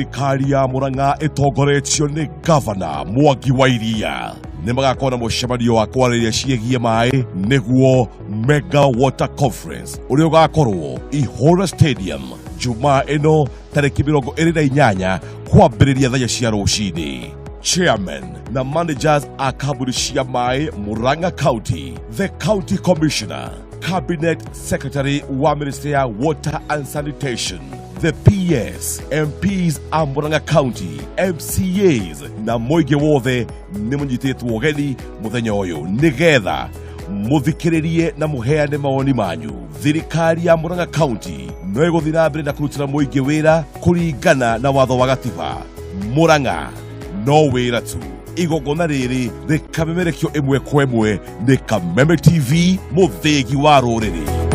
Thirikari ya Murang'a ĩtongoretio nĩ Gavana Mwangi wa Iria nĩ magakorwo na mũcemanio wa kwarĩrĩria ciĩgiĩ maĩ, nĩguo Mega Water Conference, ũrĩa ũgakorwo Ihũra Stadium Jumaa ĩno tarĩki 28 kwambĩrĩria thaa cia rũcinĩ. Chairman na managers a kambuni cia maĩ Murang'a County, the county commissioner, cabinet secretary wa ministry ya water and sanitation, the PS, MPs a Murang'a County, MCAs na mũingĩ wothe nĩ mũnyitĩtwo ũgeni mũthenya ũyũ nĩgetha mũthikĩrĩrie na mũheane mawoni manyu. Thirikari ya Murang'a County no ĩgũthiĩ na mbere na kũrutĩra mũingĩ wĩra kũringana na watho wa gatiba. Murang'a no wĩra tu. Igongona rĩrĩ rĩkamemerekio ĩmwe kwa ĩmwe nĩ Kameme TV, mũthĩgi wa rũrĩrĩ.